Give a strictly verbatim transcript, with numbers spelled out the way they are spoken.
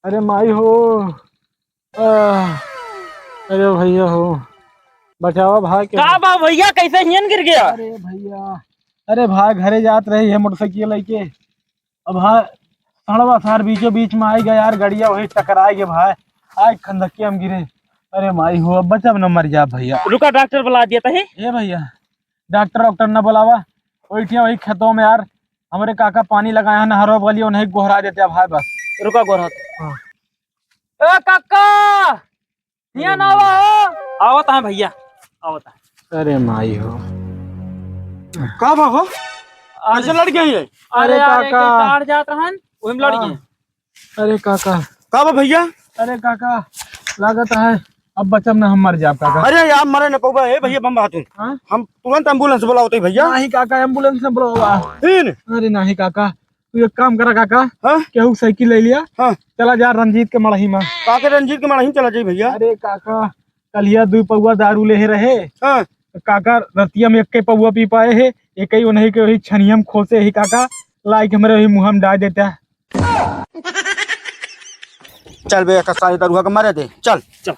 अरे माई हो। आह, अरे भइया हो, बचावा भाई के। का बा भइया, कइसे हियन गिर गया? अरे भइया, अरे भाई, घरे जात रही है मोटरसाइकिल लइके। अब भाई, सड़वा सार बीचों बीच में आइ गया यार, गड़िया वही टकराइ गया भाई। आइ खंदकिया में गिरे। अरे माई हो, अब बचब न मर जाब भइया। रुका, डॉक्टर बुला दिया तही। ए भइया, डॉक्टर वॉक्टर न बुलावा, वही ठिया वही खेतों में यार, हमरे काका पानी लगाए हैं नहरो बगलिया, उन्हें गोहरा देते हैं भाई बस। रुका गोहरात। हाँ। ए काका, हियाँ ना आवा हो। आवत हैं भइया, आवत हैं। अरे माई हो। का बा हो? अरे, कइसे लड़ गए ये? अरे अरे यार, एक काका। तार जात रहन, ओहिम लड़ हाँ। गए। अरे काका। का बा भइया? अरे काका, लागत है अब बचब ना, हम मर जाब काका। अरे यार, मरे न पउबा, ए भइया, बम बात है। हाँ? हम तुरंत एम्बुलेंस बुलावत है भइया। नाहीं काका, एम्बुलेंस न बुलावा। फिर? अरे नाहीं काका, तू एक काम करा काका, हाँ? केहू साइकिल लइ लिया, हाँ। चला जा रंजीत के मड़ही में। काका रंजीत के मड़ही में चला जाई भइया। अरे काका, कलिया दुइ पउवा दारू लेहे रहे। हाँ। त काका रतिया में एक्के पउवा पी पाए है, एक्के उन्हीं के वही छनिया में खोसे ही काका, लाइके हमरे वही मुँह में डाल देता। चल बे, एक सारी दरुआ के मरे दे, चल। चल।